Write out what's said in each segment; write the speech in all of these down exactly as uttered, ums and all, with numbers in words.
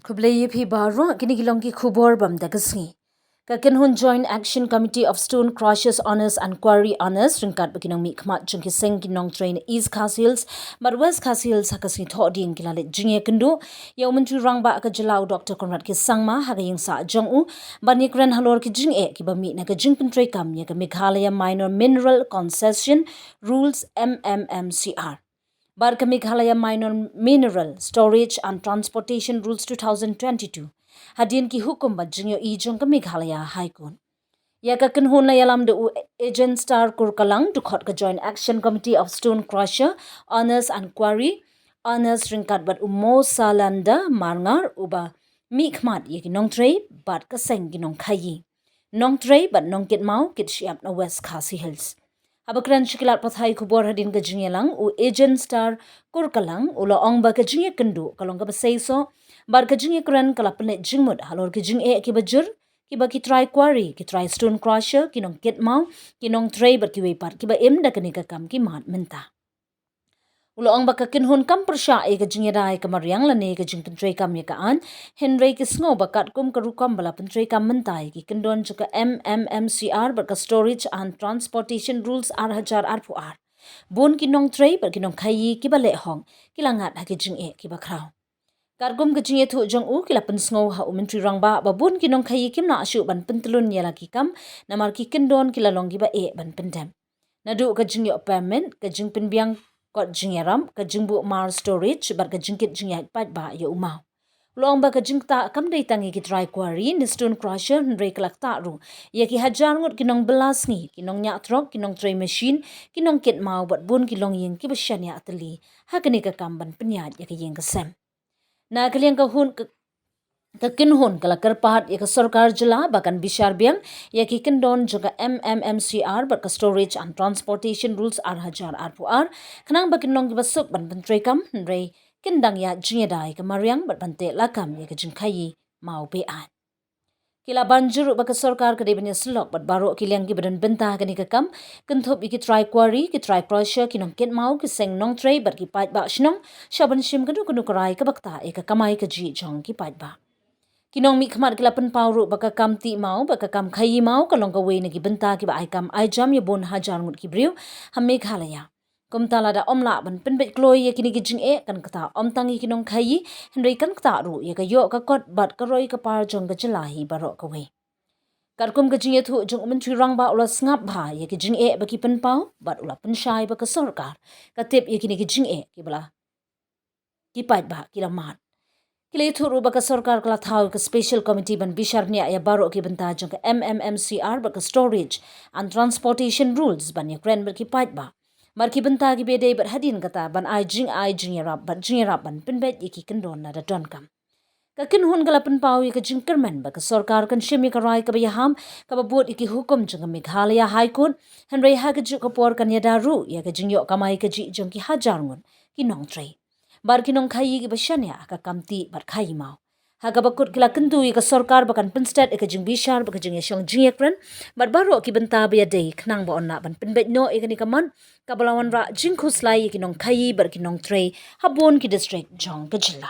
Khublei ïa phi baroh, kine ki long ki khubor bam da ka sngi. Ka kynhun Joint Action Committee of Stone Crushers Owners and Quarry Owners ryngkat bad ki nongmihkhmat jong ki seng ki nongtrei na East Khasi Hills bad West Khasi Hills ha ka sngi Thohdieng ki la leit jingïakynduh ïa u Myntri Rangbah ka jylla u Doctor Conrad K Sangma ha ka ïingsah jong u ban ïakren halor ki jingeh kiba mih na ka jingpyntreikam ïa ka Meghalaya Minor Mineral Concession Rules, M M M C R, bad ka Meghalaya Minor Mineral Storage and Transportation Rules two thousand twenty-two, hadien ki hukum bad jingïohi jong ka Meghalaya High Court. Ïa ka kynhun la ïalam da u Agent Star Kurkalang, dkhot ka Joint Action Committee of Stone Crusher Owners and Quarry Owners ryngkat bad u Mosalanda Marngar, uba mihkhmat ïa ki nongtrei bad ka seng ki nongkhaïi, nongtrei bad nongkit maw kit shyiap na West Khasi Hills. Haba kren sha ki lad pathai khubor hadien ka jingïalang, u Agent Star Kurkalang u la ong ba ka jingïakynduh ka long kaba seisoh bad ka jingïakren ka la pynleit jingmut halor ki jingeh kiba jur kiba ki trai quarry, ki trai stone crusher, ki nongkit maw, ki nongtrei bad kiwei pat kiba im da kane ka kam ki mad mynta. U la ong ba ka kynhun kam pyrshah ïa ka jingïada ïa ka mariang lane ka jingpyntreikam ïa ka aiñ, hynrei ki sngew ba katkum ka rukom ba la pyntreikam mynta ïa ki kyndon jong ka M M M C R bad ka Storage and Transportation Rules ar hajar arphew ar, bun ki nongtrei bad ki nongkhaïi kiba leh hok ki la ngat ha ki jingeh kiba khraw. Katkum ka jingïathuh jong u, ki la pynsngew ha u Myntri Rangbah ba bun ki nongkhaïi kim lah shuh ban pyntlun ïa la ki kam namar ki kyndon ki la long kiba eh ban pyndep. Naduh ka jingïoh permit, ka jingpynbiang kot jingïarap, ka jingbuh mar storage bad ka jingkit jingïaid paidbah ïa u maw. U la ong ba ka jingktah kam dei tang ïa ki trai quarry ne stone crusher, hynrei ka la ktah ruh ïa ki hajar ngut ki nongbylla sngi, ki nongñiah trok, ki nongtrei machine, ki nongkit maw bad bun ki longïing kiba shaniah tylli ha kane ka kam ban pynïaid ïa ka ïing ka sem. Na ka liang ka hun ka, ka kynhun ka la kyrpad ïa ka sorkar jylla ba kan bishar biang ïa ki kyndon jong ka M M M C R bad ka Storage and Transportation Rules ar hajar arphew ar, khnang ba kin long kiba suk ban pyntreikam, hynrei kin dang ïa jingïada ïa ka mariang bad ban teh lakam ïa ka jingkhaïi maw be-aiñ. Ki la ban jur ruh ba ka sorkar ka dei ban ïasyllok bad baroh ki liang kiba don bynta ha kane ka kam, kynthup ïa ki trai quarry, ki trai crusher, ki nongkit maw, ki seng nongtrei bad ki paidbah shnong, sha ban shim kano kano ka rai kaba ktah ïa ka kamai kajih jong ki paidbah. Ki nongmihkhmat ki la pynpaw ruh ba ka kam tih maw bad ka kam khaïi maw ka long kawei na ki bynta kiba ai kam ai jam ïa bun hajar ngut ki briew ha Meghalaya. Kumta lada ym lah ban pynbeit kloi ïa kine ki jingeh, kan ktah ym tang ïa ki nongkhaïi, hynrei kan ktah ruh ïa ka ïoh ka kot bad ka roi ka par jong ka jylla hi baroh kawei. Katkum ka jingïathuh jong u Myntri Rangbah, u la sngap bha ïa ki jingeh ba ki pynpaw bad u la pynshai ba ka sorkar ka tip ïa kine ki jingeh kiba la ki paidbah ki la mad. Ki la ïathuh ruh ba ka sorkar ka la thaw ka special committee ban bishar bniah ïa baroh ki bynta jong ka M M M C R bad ka Storage and Transportation Rules ban ïakren bad ki paidbah bad ki bynta kiba dei bad hadien kata ban ai jingai jingïarap bad jingïarap ban pynbeit ïa ki kyndon lada donkam. Ka kynhun ka la pynpaw ïa ka jingkyrmen ba ka sorkar kan shim ïa ka rai kaba ïaham kaba bud ïa ki hukum jong ka Meghalaya High Court, hynrei ha kajuh ka por kan ïada ruh ïa ka jingïoh kamai kajih jong ki hajar ngut ki nongtrei bad ki nongkhaïi kiba shaniah ha ka kam tih bad khaïi maw. Ha kaba kut ki la kyntu ïa ka sorkar ba kan pynstet ïa ka jingbishar bad ka jingïashong jingïakren bad baroh ki bynta ba ïadei, khnang ba yn lah ban pynbeit noh ïa kane ka mon kaba la wanrah jingkhuslai ïa ki nongkhaïi bad ki nongtrei ha bun ki district jong ka jylla.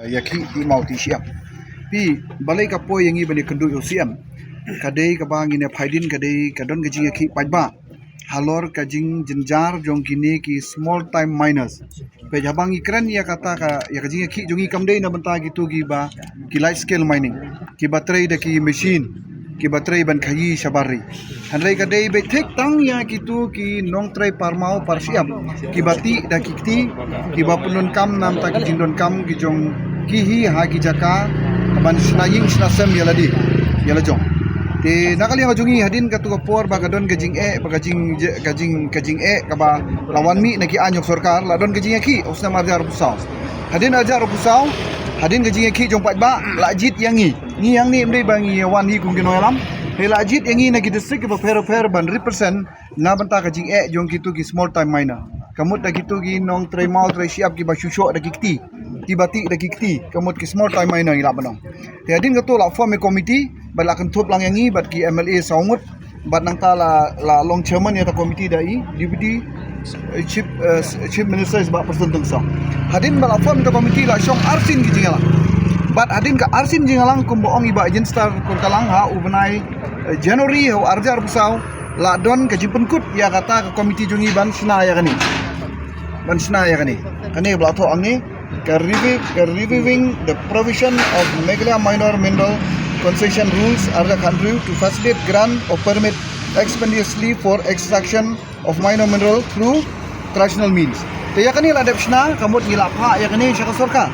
Ïa ki tih maw tih shyiap. Phi, balei ka poi ïa ngi ban ïakynduh ïa u C M? Ka dei kaba ngin ïa phai dien, ka dei ka don ka jingïakhih paidbah halor ka jingjynjar jong kine ki small time miners. Peit, haba ngi kren ïa kata ka, ïa ka jingïakhih jong ngi kam dei na bynta kito kiba, ki large scale mining, kiba trei da ki machine, kiba trei ban khaïi shabar ri. Hynrei ka dei beit thik tang ïa kito ki nongtrei par maw par shyiap, kiba tih da ki kti, kiba pyndonkam na bynta ki jingdonkam ki jong ki hi ha ki jaka ban shna ïing shna sem ïa lade, ïa la jong. Te na ka liang ka jong ngi, hadien kato ka por ba ka don ka jingeh, ba ka jing, ka jing, ka jingeh kaba la wan mih na ki aiñ jong sorkar, la don ka jingïakhih ha u snem ar hajar arphew saw. Hadien ar hajar arphew saw, hadien ka jingïakhih jong paidbah, la jied ïa ngi. Ngi hangne ym dei ba ngi ïa wan hi kum ki nongïalam. Hynrei la jied ïa ngi na ki district kiba pher pher ban represent na bynta ka jingeh jong kito ki small time miner. Ka mut da kito ki nongtrei maw trei shyiap kiba shu shoh da ki kti, kiba tih da ki kti, ka mut ki small time miner ngi lah ban ong. Te hadien kato la form ïa ka committee bad la kynthup lang ïa ngi bad ki M L A saw ngut, bad nangta la, la long chairman ïa ka committee da i Deputy Chief, uh, Chief Minister is Bah Prestone Tynsong. Hadien ba la form ka committee la shong arsien ki jingïalang. Bad hadien ka arsien jingïalang kumba ong i Bah Jingstar Kurkalang ha u bnai, uh, January ha u arhajar arphew saw la don ka jingpynkut ïa kata ka committee jong ngi ban shna ïa kane. Ban shna ïa kane. Kane ba la thoh hangne ka review, ka reviewing the provision of Meghalaya Minor Mineral Concession Rules, arhajar khathynriew, to facilitate grant of permit expeditiously for extraction of minor mineral through traditional means. Te ïa kane la dep shna, ka mut ngi la phah ïa kane sha ka sorkar.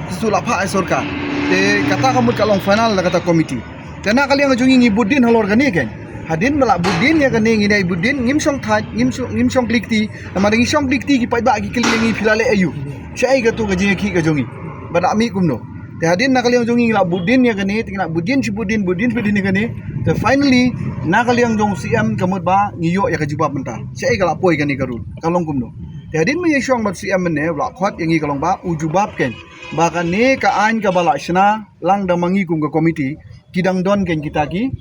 Te shu la phah ïa sorkar. Te kata ka mut ka long final da kata committee. Te na ka liang jong ngi ngi bud dien halor kane kein. Hadien ba la bud dien ïa kane ngi dei bud dien ngim shong thait, ngim shong, ngim shong klik ti. Namar ngi shong klik ti ki paidbah ki kylli ngi phi la leh aïu. Shaei katu ka jingïakhih ka jong ngi. Ba da mih kumno. Te hadien na ka liang jong ngi ngi la bud dien ïa kane, te ngi la bud dien shi bud dien, bud dien shi bud dien ïa kane. Te finally na ka liang jong C M ka mut ba ngi ïoh ïa ka jubab mynta. Shaei ka la poi kane ka rule. Ka long kumno. Te hadien mynne shong bad C M mynne, u la khot ïa ngi ka long ba u jubab kein. Ba kane ka aiñ kaba la shna lang da ma ngi kum ka committee, ki dang don kein kita ki,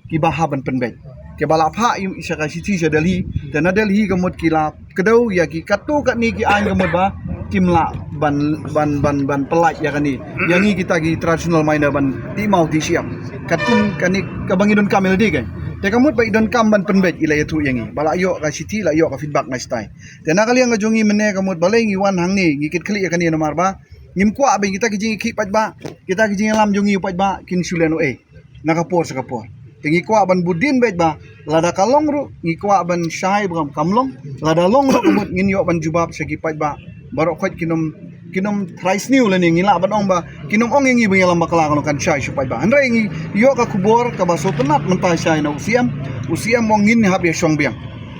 kiba hap ban pynbeit. Kiba la phah ïa sha ka shithi sha Delhi, te na Delhi ka mut ki la kdew ïa ki katto katne ki aiñ ka mut ba kim lah ban, ban, ban, ban pyllait ïa kane. Ïa ngi kita ki traditional miner ban tih maw tih shyiap. Katkum kane kaba ngi donkam ïa lade kein. Te ka mut ba i donkam ban pynbeit i la ïathuh ïa ngi. Ba la ïoh ka shithi, la ïoh ka feedback na shatai. Te na ka liang ka jong ngi mynne ka mut balei ngi wan hangne, ngi kit khlieh ïa kane namar ba ngim kwah ba kita ki jingïakhih paidbah, kita ki jingïalam jong ngi paidbah kin shu len u ei na ka por sha ka por. Te ngi kwah ban bud dien beit ba lada ka long ruh ngi kwah ban shai ba kam long, lada long ruh ka mut ngin ïoh ban jubab sha ki paidbah. Baroh khoit kin ym, kin ym trai sniew lane ngi lah ban ong ba kin ym ong ïa ngi ba ngi ïalam bakla ka long kan shai sha paidbah. Hynrei ngi ïoh ka khubor kaba sngewtynnat mynta shai na u C M, u C M ong ngin hap ïa shong biang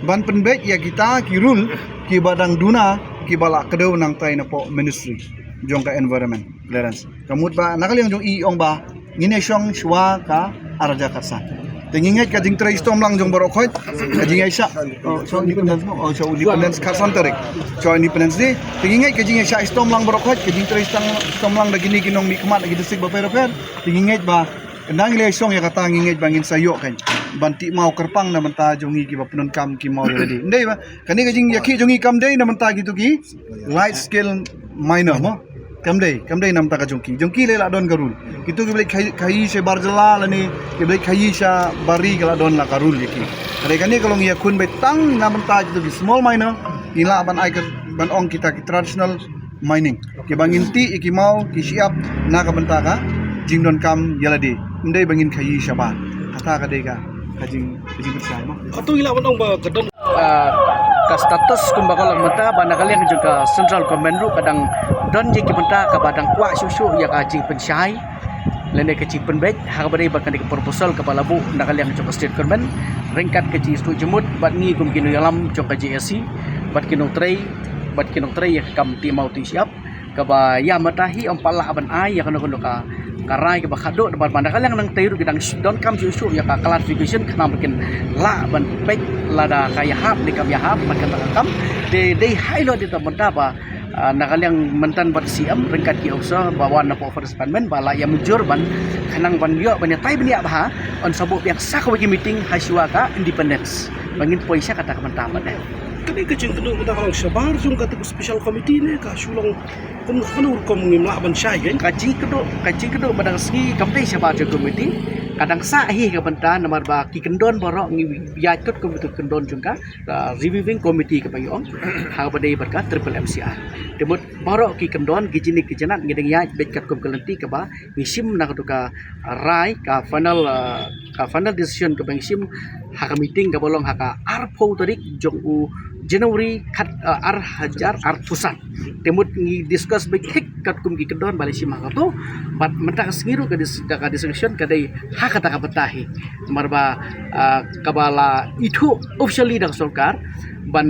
ban pynbeit ïa kita ki rule kiba dang duna kiba la kdew nangtai napoh Ministry jong ka Environment Clearance. Ka mut ba na ka liang jong i ong ba ngin ïa shong shuwa ka arhajar khatsan. Te ngi ngeit ka jingtrei shitom lang jong baroh khoit, ka jingïaishah, oh, shuwa Independence mo, oh, shuwa Independence khatsan tarik, shuwa Independence Day. Te ngi ngeit ka jingïaishah shitom lang baroh khoit, ka jingtrei shitom lang da kine ki nongmihkhmat na ki district bapher bapher. Te ngi ngeit ba khnang ngi la shong ïa kata ngi ngeit ba ngin sa ïoh kein ban tih maw kyrpang na bynta jong ngi kiba pyndonkam ki maw ïa lade. Ym dei ba kane ka jingïakhih jong ngi kam dei na bynta kito ki light scale miner mo. Kam dei, kam dei na bynta ka jong ki. Jong ki lei la don ka rule. Kito kiba leit khaïi, khaïi sha bar jylla lane kiba leit khaïi sha bar ri ka la don la ka rule ïa ki. Hynrei kane ka long ïakhun beit tang na bynta kito ki small miner, ngi lah ban ai ka, ban ong kita ki traditional mining. Kiba ngin tih ïa ki maw ki shyiap na ka bynta ka jingdonkam ïa lade. Ym dei ba ngin khaïi shabar. Kata ka dei ka, ka jing, ka jingpynshai mo. Hato ngi lah ban ong ba ka don, ah, ka status kumba ka long mynta ba na ka liang jong ka Central Government ruh ka dang don ïa ki bynta kaba dang kwah shuh shuh ïa ka jingpynshai lane ka jingpynbeit ha kaba dei bad kane ka proposal kaba la buh na ka liang jong ka State Government ryngkat ka jingsngewthuh jingmut bad ngi kum ki nongïalam jong ka J S C bad ki nongtrei, bad ki nongtrei ïa ka kam tih maw tih shyiap. Kaba ïa mynta hi ym pat lah ban ai ïa kano kano ka, ka rai kaba khatduh, namar ba na ka liang nangtei ruh ki dang sh-, donkam shuh shuh ïa ka clarification khnang ba kin lah ban peit lada ka ïahap ne kam ïahap bad kata ka kam. Te dei hai lo dei ta mynta ba, ah, na ka liang mynta bad C M ryngkat ki officer ba wan na forest department ba la ïa mynjur ban khnang ban ïoh ban ïatai bniah bha yn sa buh biang sa kawei ka meeting ha shuwa ka Independence ba ngin poi sha kata ka bynta mynne. Kane ka jingkynduh mynta ka long shabar jong kata ka special committee ne ka shu long kum kano rukom ngim lah ban shai kein? Ka jingkynduh, ka jingkynduh mynta ka sngi kam dei shabar jong committee. Ka dang sah hi ka bynta namar ba ki kyndon baroh ngi ïaid kut kum ki kyndon jong ka, ka reviewing committee kaba ngi ong ha kaba dei bad ka triple M C R. Te mut baroh ki kyndon ki jingnik ki jingnat ngi dang ïaid beit katkum ka lynti kaba ngi shim na katu ka rai ka final, ah, ka final decision kaba ngi shim ha ka meeting kaba long ha ka arphew tarik jong u January khat, ah, arhajar arphew san. Te mut ngi discuss beit thik katkum ki kyndon ba la shim ha kato. Bad mynta ka sngi ruh ka dis-, ka, ka discussion ka dei ha kata ka bynta hi. Namar ba, ah, kaba la ithuh officially da ka sorkar ban,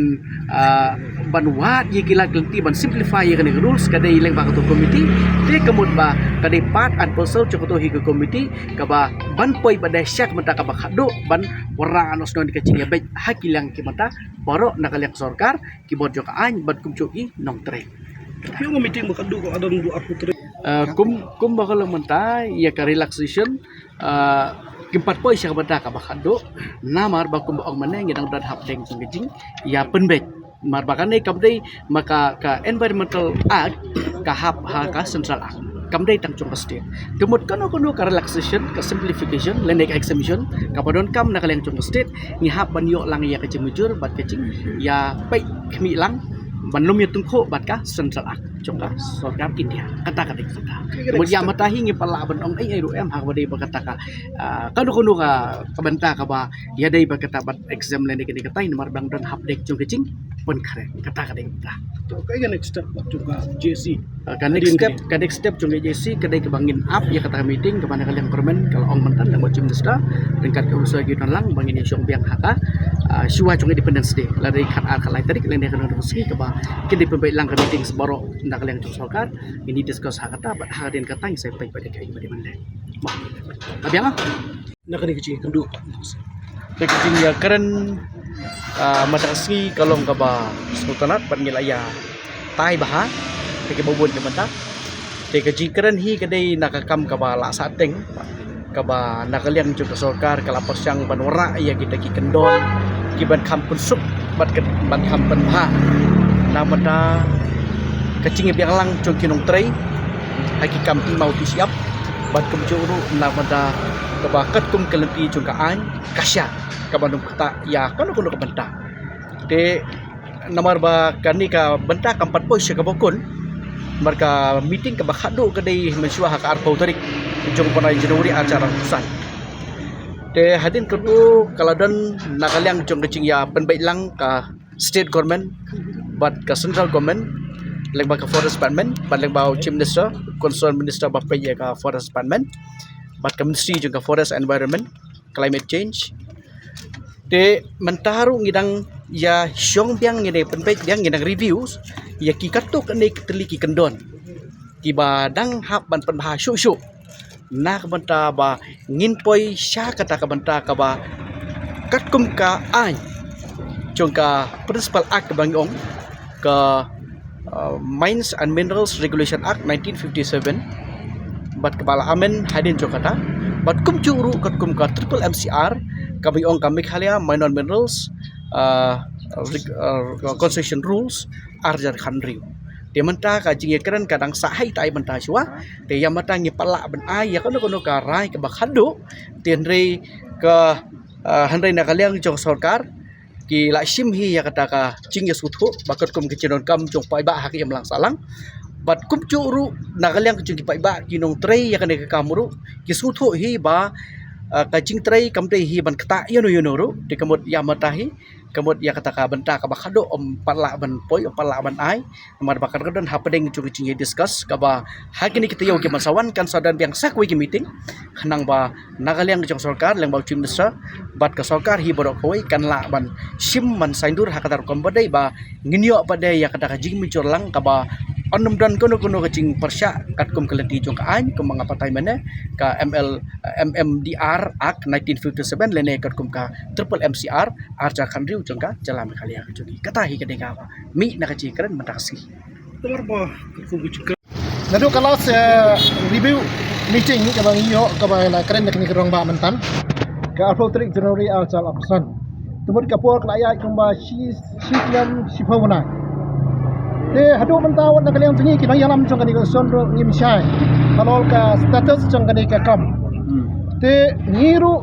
ah, ban wad ïa ki lad ki lynti ban simplify ïa kane ka rules ka dei lyngba kato ka committee. Te ka mut ba ka dei part and parcel jong kato hi ka committee kaba ban poi ba dei sha ka bynta kaba khatduh ban wanrah noh shuh noh ka jingïabeit ha ki liang ki bynta baroh na ka liang sorkar, ki bor jong ka aiñ bad kumjuh ki nongtrei. Phi ong meeting ba khatduh ka don du arphew tarik. Ah, kum, kumba ka long mynta ïa ka relaxation, ah, kim pat poi sha ka bynta kaba khatduh, namar ba kumba ong mynne ngi dang don hapdeng jong ka jingïapynbeit. Namar ba kane kam dei ma ka, ka Environmental Act ka hap ha ka Central Act. Kam dei tang jong ka state. Te mut kano kano ka relaxation, ka simplification lane ka exemption kaba donkam na ka liang jong ka state, ngi hap ban ïoh lang ïa ka jingmynjur bad ka jingïapeit khmih lang ban lum ïatyngkhuh bad ka Central Act jong ka sorkar India. Kata ka dei kata. Te mut ïa mynta hi ngim pat lah ban ong ei ei ruh em ha kaba dei ba kata ka, ah, kano kano ka, ka bynta kaba ïadei ba kata ban exempt lane kane katai namar ba dang don hapdeng jong ka jingpynkhreh. Kata ka dei kata. To, kaei ka next step jong ka J A C? Ah, ka next step, ka next step jong ka J A C ka dei kaba ngin ap ïa kata ka meeting kaba na ka liang government ka la ong mynta lyngba u Chief Minister ryngkat ka u Sir Gidon lang ba ngin ïa shong biang ha ka, ah, shuwa jong Independence Day, lada khatar khatlai tarik lane kano kano ka sngi kaba kin dei pynbeit lang ka meeting sa baroh na ka liang jong sorkar, ngin ïa discuss ha kata bad hadien kata ngin sa peit bad ïa kaei ba dei ban leh. Ba ka biang ah. Na kane ka jingïakynduh. Te ka jingïakren, ah, mynta ka sngi ka long kaba sngewtynnat bad ngi la ïatai bha. Te kiba bun ki mynta. Te ka jingkren hi ka dei na ka kam kaba la sah teng, kaba na ka liang jong ka sorkar ka la pyrshang ban wanrah ïa kita ki kyndon ki ban kham pynsuk bad ki ban kham pynbha. Na ka bynta ka jingïabiang lang jong ki nongtrei ha ki kam ti maw ti shyiap bad kumjuh ruh na ka bynta kaba katkum ka lynti jong ka aiñ ka shah kaba nym ktah ïa kano kano ka bynta. Te namar ba kane ka bynta kam pat poi sha kaba kut, namar ka meeting kaba khatduh ka dei mynshuwa ha ka arphew tarik jong u bnai January arhajar arphew san. Te hadien kata ka la don na ka liang jong ka jingïapynbeit lang ka state government bad ka central government lyngba ka forest department bad lyngba u chief minister, concerned minister ba peit ïa ka forest department bad ka ministry jong ka forest environment, climate change. Te mynta ruh ngi dang ïa shong biang, ngi dang pynbeit biang, ngi dang review ïa ki katto katne ki tylli ki kyndon kiba dang hap ban pynbha shuh shuh na ka bynta ba ngin poi sha kata ka bynta kaba katkum ka aiñ jong ka Principal Act ba ngi ong ka, uh, Mines and Minerals Regulation Act nineteen fifty-seven bad kaba la amend hadien jong kata, bad kumjuh ruh katkum ka triple M C R kaba ngi ong ka Meghalaya Minor Minerals, uh, Reg-, uh, Concession Rules arhajar khathynriew. Te mynta ka jingïakren ka dang sah ha ita i bynta shuwa. Te ïa mynta ngi pat lah ban ai ïa kano kano ka rai kaba khatduh. Te hynrei ka, ah, hynrei na ka liang jong sorkar ki la shim hi ïa kata ka jingïasngewthuh ba katkum ka jingdonkam jong paidbah ha ka imlang sahlang. Bad kumjuh ruh na ka liang jong ki paidbah ki nongtrei ïa kane ka kam ruh ki sngewthuh hi ba, ah, ka jingtrei kam dei hi ban ktah ïano ïano ruh. Te ka mut ïa mynta hi ka mut ïa kata ka bynta kaba khatduh ym pat lah ban poi, ym pat lah ban ai. Namar ba ka dang don hapdeng jong ka jingïadiscuss kaba ha kine ki taïew ki ban sa wan kan sa don biang sa kawei ka meeting. Khnang ba na ka liang jong sorkar lyngba u chief minister bad ka sorkar hi baroh kawei kan lah ban shim ban saiñdur ha kata rukom ba dei ba ngin ïoh pat de ïa kata ka jingmynjur lang kaba yn ym don kano kano ka jingpyrshah katkum ka lynti jong ka aiñ kumba nga batai mynne ka M L, M M D R Act nineteen fifty-seven lane katkum ka triple M C R arhajar khathynriew jong ka jylla Meghalaya ka jong ngi. Kata hi ka dei kaba mih na ka jingkren mynta ka sngi. Naduh ka last, eh, review meeting kaba ngi ïoh kaba la kren da kane ka rangbah mynta ka arphew tarik January arhajar arphew san. Te mut ka por ka la ïaid kumba shi, shi snem shiphew bnai. Te haduh mynta wat na ka liang jong ngi ki nongïalam jong kane ka session ruh ngim shai halor ka status jong kane ka kam. Te ngi ruh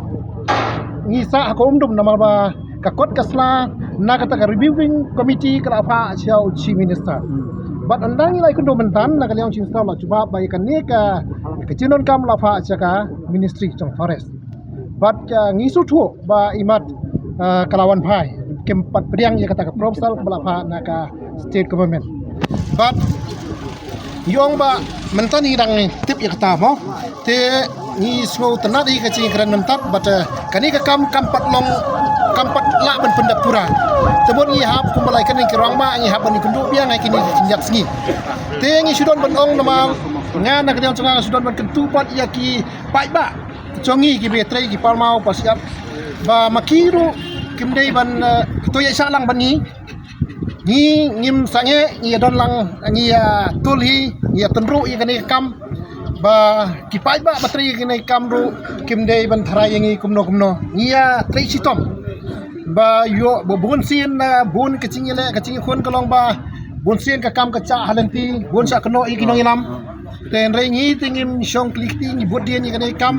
ngi sah ha ka umdum namar ba ka kot ka sla na kata ka reviewing committee ka la phah sha u chief minister. Bad ynda ngi la ïakynduh mynta na ka liang u chief minister la jubab ba ïa kane ka, ka jingdonkam la phah sha ka ministry jong forest. Bad ka ngi sngewthuh ba imat, ah, ka la wan phai. Kim pat pdiang ïa kata ka proposal kaba la phah na ka state government. Bad ngi ong ba mynta ngi dang tip ïa kata mo. Te ngi sngewtynnat ïa ka jingkren mynta bad, eh, kane ka kam kam pat long kam pat lah ban pyndep pura. Te mut ngi hap kumba la ïakren ki rangbah ngi hap ban ïakynduh biang ha kine ki khyndiat sngi. Te ngi shu don ban ong namar nga na ka liang jong nga shu don ban kyntu pat ïa ki paidbah jong ngi kiba trei ki parmaw parshyiap ba ma ki ruh kim dei ban, eh, to ïaishah lang bad ngi. Ngi ngim sangeh, ngi ïa don lang, ngi ïa tul hi, ngi ïa tynruh ïa kane ka kam. Ba ki paidbah ba trei kane ka kam ruh kim dei ban tharai ïa ngi kumno kumno. Ngi ïa trei shitom ba ïoh ba bun sien na bun ka jingïaleh ka jingïakhun ka long ba bun sien ka kam ka jah ha lynti, bun sha kynnoh ïa ki nongïalam. Te hynrei ngi te ngim shong kli kti, ngi bud dien ïa kane ka kam.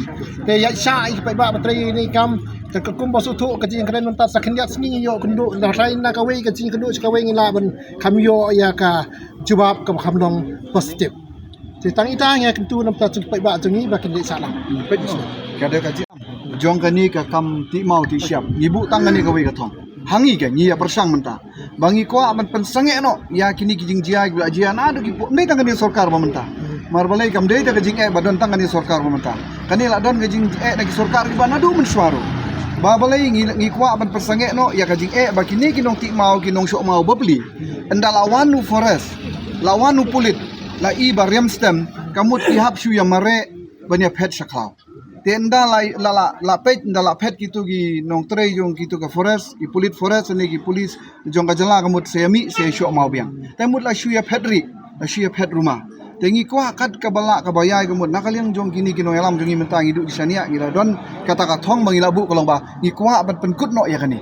Te ïa sha ïa ki paidbah ba trei ïa kane ka kam. Te ka kum ba shu thuh ka jingkren mynta sa khyndiat sngi ngi ïoh kynduh, lada rai na kawei ka jingkynduh sha kawei ngi lah ban kham ïoh ïa ka jubab kaba kham long positive. Te tang ita ngi ïa kyntu na bynta jong ki paidbah jong ngi ba kin leit sha lang. Ka dei ka jingam jong kane ka kam tih maw tih shyiap, ngi buh tang kane kawei ka thong. Ha ngi ka, ngi ïa pyrshang mynta ba ngi kwah ban pynsangeh noh ïa kine ki jingjia kiba la jia naduh ki por, ym dei tang kane sorkar ba mynta. Namar balei kam dei tang ka jingeh ba don tang kane sorkar ba mynta. Kane la don ka jingeh na ki sorkar kiba naduh mynshuwa ruh. Ba balei ngi, ngi kwah ban pynsangeh noh ïa ka jingeh ba kine ki nongtih maw, ki nongshoh maw bapli. Ynda la wan u forest, la wan u pulit, la i ba riam stem, ka mut ki hap shu ïa mareh ban ïa phet sha khlaw. Te ynda la, la, la, la peit, ynda la phet kito ki nongtrei jong kito ka forest, ki pulit forest ne ki pulit jong ka jylla, ka mut sa ïa mih, sa ïa shoh maw biang. Te mut la shu ïa phet ri, la shu ïa phet ruma. Te ngi kwah kat kaba lah kaba ïai, ka mut na ka liang jong kine ki nongïalam jong ngi mynta ngi duh ki shaniah, ngi la don kata ka thong ba ngi la buh ka long ba ngi kwah ban pynkut noh ïa kane.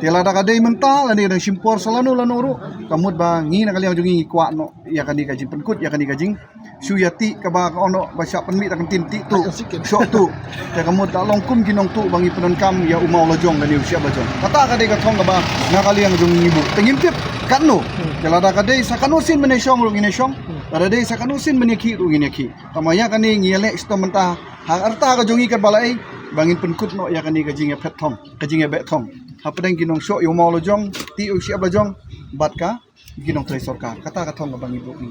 Te lada ka dei mynta lane dang shim por sa lano lano ruh, ka mut ba ngi na ka liang jong ngi ngi kwah noh ïa kane ka jingpynkut ïa kane ka jing shu ïa tih kaba ka ono ba shah pynmih ta ka ktien tih tuh, shoh tuh. Te ka mut la long kum ki nongtuh ba ngi pyndonkam ïa u maw la jong kane u shyiap la jong. Kata ka dei ka thong kaba na ka liang jong ngi buh. Te ngim tip katno. Te lada ka dei sa katno sien ban ïa shong ruh ngin ïa shong. Lada dei sa katno sien ban ïa khih ruh ngin ïa khih. Tangba ïa kane ngi ïa leh shitom mynta ha ka rta ka jong ngi katba la ei ba ngin pynkut noh ïa kane ka jingïaphet thong, ka jingïabeh thong hapdeng ki nongshoh ïa u maw la jong, tih u shyiap la jong bad ka ki nongtrei sorkar. Kata ka thong kaba ngi buh ngi.